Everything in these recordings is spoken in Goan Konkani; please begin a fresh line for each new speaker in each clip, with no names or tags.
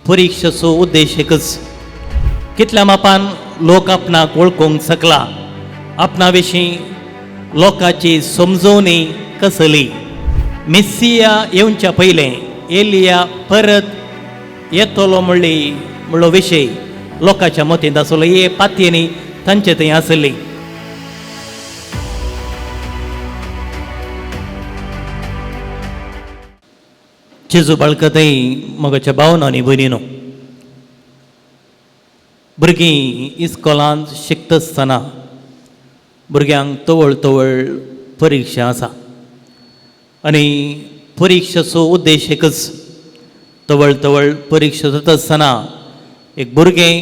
परिक्षेचो उद्देश एकच, कितल्या मापान लोक आपणाक वळखूंक शकला, आपणा विशीं लोकांची समजवणी कसली. मिस्सिया येवच्या पयलें एलिया परत येतलो म्हणलो विशय लोकांच्या मतींत आसलो. हे पातयेनी तांचे थंय आसली. जेजू बाळकतय मगाच्या भावना आनी भयणीनो, भुरगीं इस्कोलांत शिकता आसतना भुरग्यांक तवळ तवळ परिक्षा आसा आनी परिक्षेचो उद्देश एकच, तवळ तवळ परिक्षा जाता आसतना एक भुरगें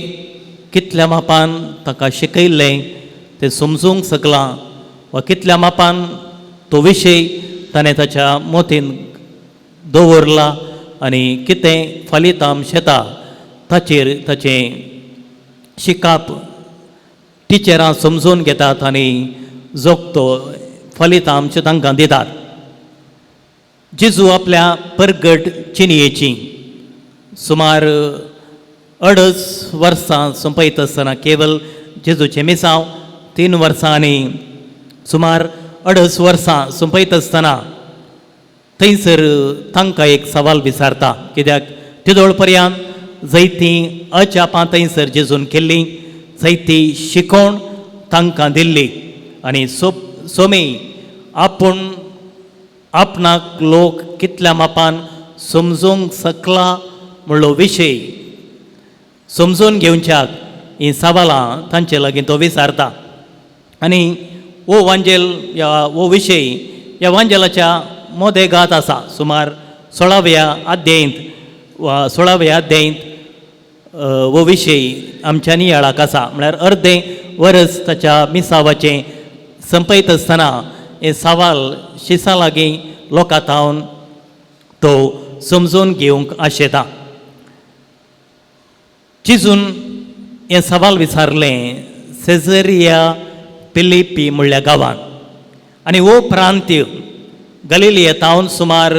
कितल्या मापान ताका शिकयल्लें तें समजूंक शकलां वा कितल्या मापान तो विशय ताणें ताच्या मतीन दवरला आनी कितें फलितांश येता ताचेर ताचें शिकप टिचरां समजून घेतात आनी जोगतो फलितांश तांकां दितात. जेजू आपल्या परगट चिनयेची सुमार 2.5 वर्सां सोंपयता आसतना, केवल जेजूचें मिसांव 3 वर्सां आनी सुमार 2.5 वर्सां सोंपयता आसतना थंयसर तांकां एक सवाल विचारता. कित्याक तिदोळ पर्यंत जैती अजापां थंयसर जेजून केल्ली, जैती शिकोवण तांकां दिल्ली आनी सोमी आपूण आपणाक लोक कितल्या मापान समजूंक शकला म्हणलो विशय समजून घेवच्याक हीं सवालां तांचे लागीं तो विचारता. आनी हो वांजेल ह्या हो विशय ह्या वांजेलाच्या मदेगात आसा. सुमार 16व्या अध्यायंत वा 16व्या अध्यायंत हो विशय आमच्या नियाळाक आसा. म्हळ्यार अर्दें वरस ताच्या मिसावाचें संपयत आसतना हें सवाल शिसां लागीं लोकां थावन तो समजून घेवंक आशेता. जेजून हें सवाल विचारलें सेझरिया फिलिप्पी म्हणल्या गांवांत आनी हो प्रांत्य गलिलिया थावन सुमार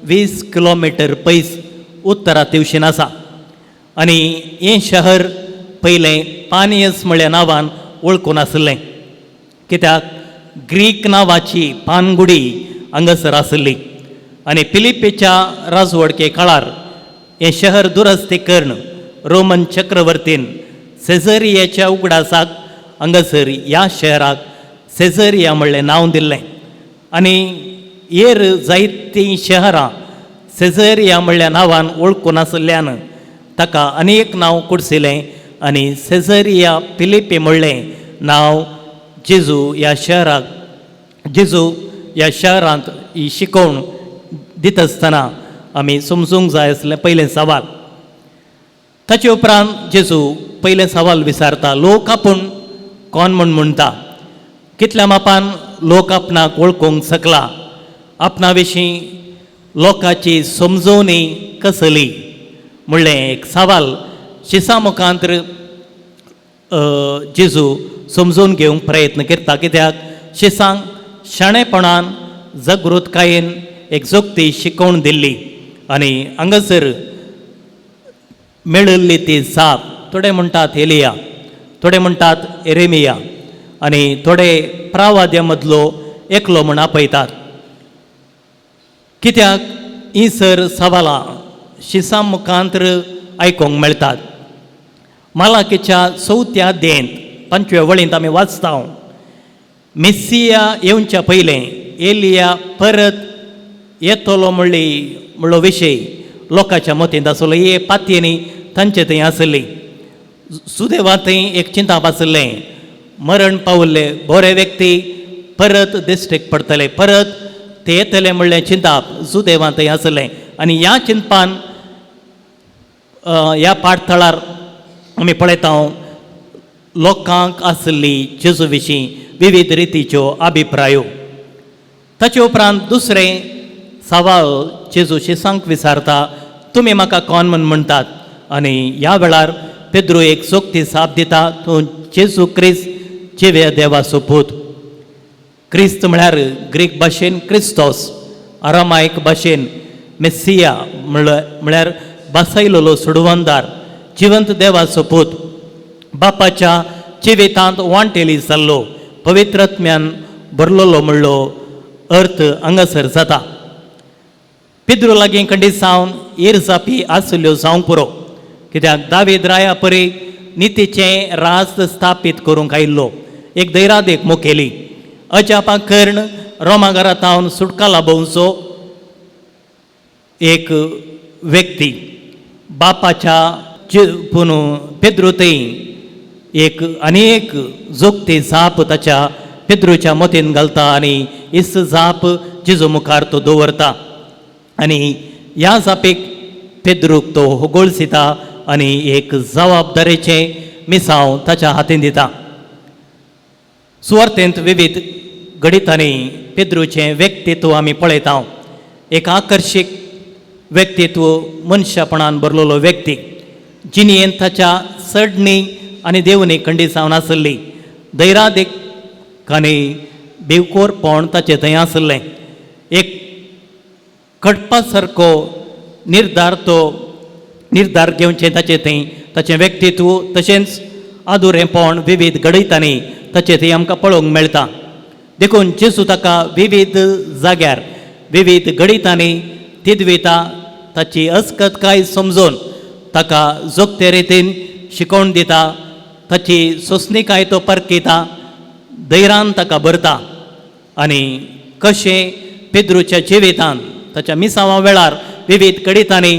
20 किलोमिटर पयस उत्तरा तेवशीन आसा आनी हें शहर पयलें पानियस म्हळ्या नांवान वळखून आशिल्लें, कित्याक ग्रीक नांवाची पानगुडी हांगासर आशिल्ली आनी फिलिप्पीच्या राजवडके काळार हें शहर दुरस्ती करून रोमन चक्रवर्तीन सेझरियाच्या उगडासाक हांगासर ह्या शहराक सेझरिया म्हणलें नांव दिल्लें आनी हेर जायतीं शहरां सेझरिया म्हणल्या नांवान वळखून आशिल्ल्यान ताका अनेक नांव कुडसिलें आनी सेझरिया फिलिप्पी म्हणलें नांव जेजू ह्या शहराक जेजू ह्या शहरांत ही शिकोवण दिता आसतना आमी समजूंक जाय आसलें पयलें सवाल. ताचे उपरांत जेजू पयलें सवाल विचारता, लोक आपूण कोण म्हूण म्हणटा, कितल्या मापान लोक आपणाक वळखूंक शकला, आपणा विशीं लोकांची समजवणी कसली म्हणलें एक सवाल शिसा मुखांतर जेजू समजून घेवंक प्रयत्न करता. कित्याक शिसांक शाणेपणान जागृतकायेन एक जोगती शिकोवण दिल्ली आनी हांगासर मेळिल्ली ती जाप, थोडे म्हणटात एलिया, थोडे म्हणटात एरेमिया आनी थोडे प्रावाद्या मदलो एकलो म्हूण आपयतात. कित्याक ही सर सवालां शिसां मुखांतर आयकूंक मेळटात. मालाकीच्या 4थ्या अध्यायंत 5व्या वळींत आमी वाचता, मिस्सिया येवच्या पयलें एलिया परत येतलो म्हणलो विशय लोकांच्या मतींत आसलो. हे पातयेनी तांचे थंय आसली. सुदेवा थंय एक चिंताप आसलें, मरण पावल्ले बरे व्यक्ती परत दिश्टीक पडटले, परत ते येतले म्हणलें चिंताप जुदेवां थंय आसलें. आनी ह्या चिंतपान ह्या पाठथळार आमी पळयता लोकांक आसली जेजू विशीं विविध रितीच्यो अभिप्रायो. ताचे उपरांत दुसरें सवाल जेजू शिसांक विचारता, तुमी म्हाका कोण म्हूण म्हणटात? आनी ह्या वेळार पेद्रू एक सोगती साप दिता, तूं जेजू क्रिस्त जिव्या देवाचो पूत. क्रिस्त म्हळ्यार ग्रीक भाशेन क्रिस्तोस, अरामायक भाशेन मेस्सिया म्हळ्यार बसयलेलो सोडवणदार, जिवंत देवाचो पूत, बापाच्या जिवितांत वांटेली जाल्लो, पवित्रत्म्यान भरलेलो म्हणलो अर्थ हांगासर जाता. पिद्रू लागीं खंडीत सावन इरजापी आशिल्ल्यो जावंक पुरो, कित्याक दावीद राया परी नितीचें राज स्थापीत करूंक आयिल्लो एक दैरादेक मुखेली, अजापां कर्ण रोमा घरांत सुटका लाभोवचो एक व्यक्ती, बापाच्या पूण पेद्रू थंय एक आनी एक जोगती जाप ताच्या पेद्रूच्या मतीन घालता आनी इस जाप जेजू मुखार तो दवरता आनी ह्या जापेक पेद्रूक तो होगोळसिता आनी एक जबाबदारेचें मिसांव ताच्या हातीन दिता. सुवार्थेंत विविध घडितांनी पेद्रूचें व्यक्तित्व आमी पळयता. एक आकर्शीक व्यक्तित्व, मनशापणान भरलेलो व्यक्ती, जिणेंत ताच्या चडणी आनी देवणी खंडीत जावन आसली, दैरादीक आनी बेवकोरपण ताचें थंय आसलें. एक कडपा सारको निर्धार, तो निर्धार घेवचें ताचें थंय ताचें व्यक्तित्व, तशेंच आदुरेंपण विविध घडयतांनी ताचें थंय आमकां पळोवंक मेळटा. देखून जेजू ताका विविध जाग्यार विविध घडितांनी तिदविता, ताची अस्कतकाय समजून ताका जोगते रितीन शिकोवन दिता, ताची सोंसणीकाय तो परखिता, धैरान ताका भरता. आनी कशें पेद्रूच्या जिवितान ताच्या मिसांवा वेळार विविध घडितांनी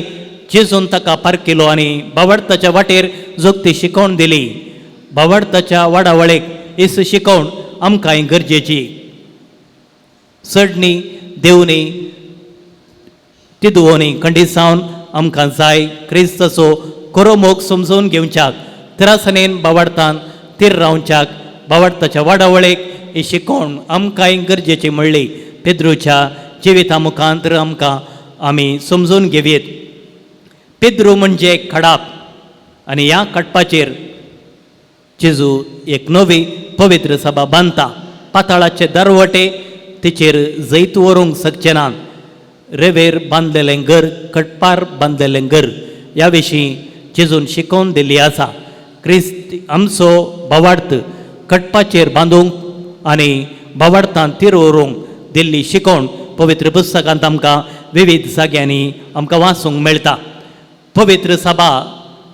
जेजून ताका पारखिलो आनी बावडताच्या वाटेर जोगती शिकोवन दिली, बावडताच्या वाडावळेक येसू शिकोवन आमकांय गरजेची. चडणी देवणी तिदुवनी खंडीत जावन आमकां जाय क्रिस्ताचो खरो मोग समजून घेवच्याक, त्रासनेन बावडतान तीर रावच्याक बावडताच्या वाडावळेक ही शिकोवण आमकांय गरजेची म्हणली पेद्रूच्या जिविता मुखांतर आमकां आमी समजून घेवयेत. पेद्रू म्हणजे खडाप आनी ह्या खडपाचेर जेजू एक नवी पवित्र सभा बांदता. पाताळाचे दरवटे तिचेर जैत व्हरूंक शकचे नात. रेवेर बांदलेलें घर, खटपार बांदलेलें घर ह्या विशीं जेजून शिकोवन दिल्ली आसा. क्रिस्त आमचो भावार्थ खटपाचेर बांदूंक आनी भावार्थान तीर व्हरूंक दिल्ली शिकोवण पवित्र पुस्तकांत आमकां विविध जाग्यांनी आमकां वाचूंक मेळटा. पवित्र सभा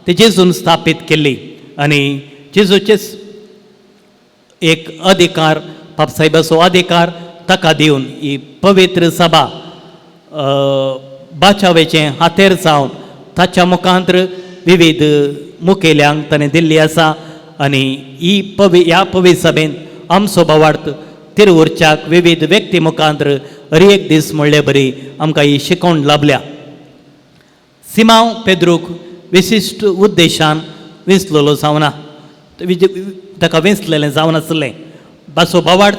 ती जेजून स्थापीत केल्ली आनी जेजूचेच एक अधिकार, पापसाहेबाचो अधिकार ताका दिवन ही पवित्र सभा बाचावेचें हातेर जावन ताच्या मुखांत्र विविध मुखेल्यांक ताणें दिल्ली आसा. आनी ही पवी ह्या पवित्र सभेन आमचो भावार्थ तिरउरच्याक विविध व्यक्ती मुखांत्र हर एक दीस म्हणले बरी आमकां ही शिकोवण लाभल्या. सिमांव पेद्रूक विशिश्ट उद्देशान विंचलेलो जावना, ताका विंचलेलें जावनासलें. बासो भावार्थ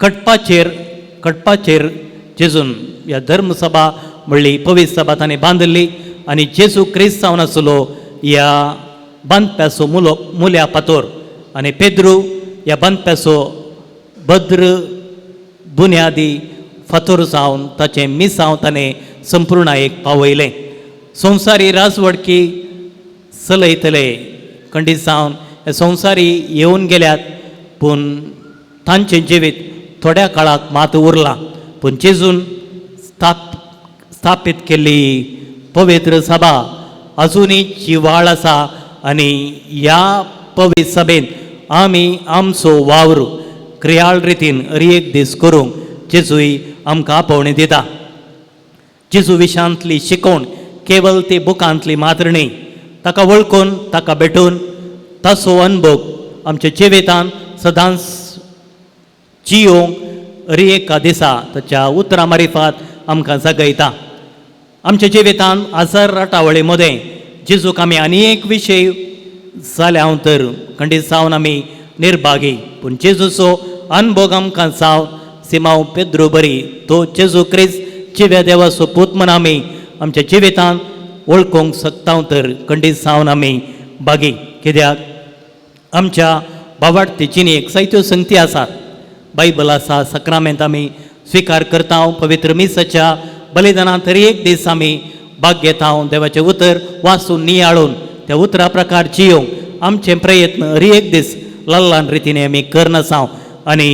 खटपाचेर खटपाचेर जेजून ह्या धर्मसभा म्हणली पवित्र सभा ताणें बांदिल्ली आनी जेजू क्रिस्त जावन आसलो ह्या बांदप्याचो मुलो मुल्या पातोर आनी पेद्रू ह्या बांदप्याचो भद्र बुन्यादी फातोर जावन ताचें मिसांव ताणें संपूर्णायेक पावयलें. संवसारी राजवडकी चलयतले खंडीत जावन हे संवसारी येवन गेल्यात, पूण तांचें जिवीत थोड्या काळाक मात उरलां. पूण जेजून स्थापीत केल्ली पवित्र सभा अजुनूय जिवाळ आसा आनी ह्या पवित्र सभेंत आमी आमचो वावर क्रियाळ रितीन हर एक दीस करूंक जेजूय आमकां आपोवणें दिता. जेजू विशांतली शिकोवण केवल ती बुकांतली मात्र न्ही, ताका वळखून ताका भेटून ताचो अनुभव आमच्या जिवितांत सदांच जियोंक हर एका दिसा ताच्या उतरां मारिफात आमकां जगयता. आमच्या जिवितांत आजार राटावळी मदें जेजूक आमी आनी एक विशय जाल्या हांव तर खंडीत जावन आमी निर्भागी. पूण जेजूचो अनभोग आमकां जावन सिमांव पेद्रू बरी तो जेजू क्रिस्त जिव्या देवाचो पूत म्हण आमी आमच्या जिवितांत वळखूंक शकता तर खंडीत जावन आमी बागी. कित्याक आमच्या बाबाडती जिणेक जायत्यो संगती आसात. बायबल आसा, सक्रामेंत आमी स्विकार करता, पवित्र मिसाच्या बलिदानांत तरी एक दीस आमी भाग घेता देवाचें उतर वाचून नियाळून त्या उतरा प्रकार जियोवंक आमचे प्रयत्न हर एक दीस ल्हान रितीने आमी करनासांव आनी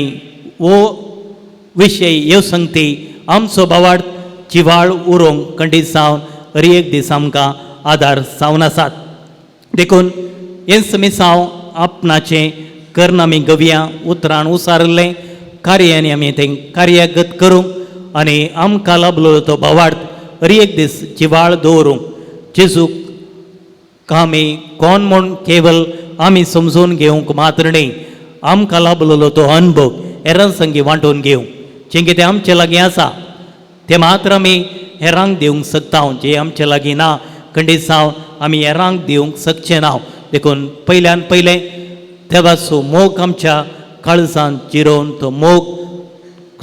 हो विशय ह्यो संगती आमचो भावार्थ जिवाळ उरोवंक खंडीत जावन हर एक दीस आमकां आदार जावन आसात. देखून हेंच मिसांव आपणाचें कर्ण आमी गवया उतरान उसारिल्लें कार्यानी आमी तें कार्यागत करूंक आनी आमकां लाबलो तो भावार्थ हर एक दीस जिवाळ दवरूंक जेजूक आमी कोण म्हूण केवल आमी समजून घेवंक मात्र न्ही, आमकां लाबलेलो तो अनुभव हेरां संगी वांटून घेवंक जें कितें आमचे लागीं आसा तें मात्र आमी हेरांक दिवंक शकता, जें आमचे लागीं ना खंडीत जावन आमी हेरांक दिवंक शकचे ना. देखून पयल्यान पयलें देवाचो मोग आमच्या काळजांत जिरोवन तो मोग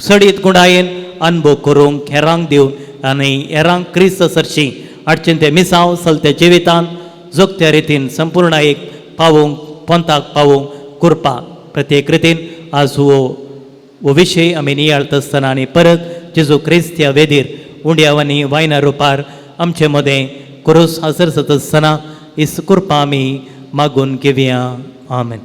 सडीत गुणायेन अनुभव करूंक हेरांक दिवन आनी हेरांक क्रिस्त सरशी हाडचें तें मिसांव चलत्या जिवितान जोगत्या रितीन संपूर्ण एक पावोवंक पंथाक पावोवंक कृपा प्रत्येक रितीन आज हो हो विशय आमी नियाळत आसतना आनी परत जेजू क्रिस्त ह्या वेदीर उंड्याव आनी वायना रुपार आमचे मदें क्रोस हजर जाता आसतना हीच कृपा आमी मागून घेवया. आमेन.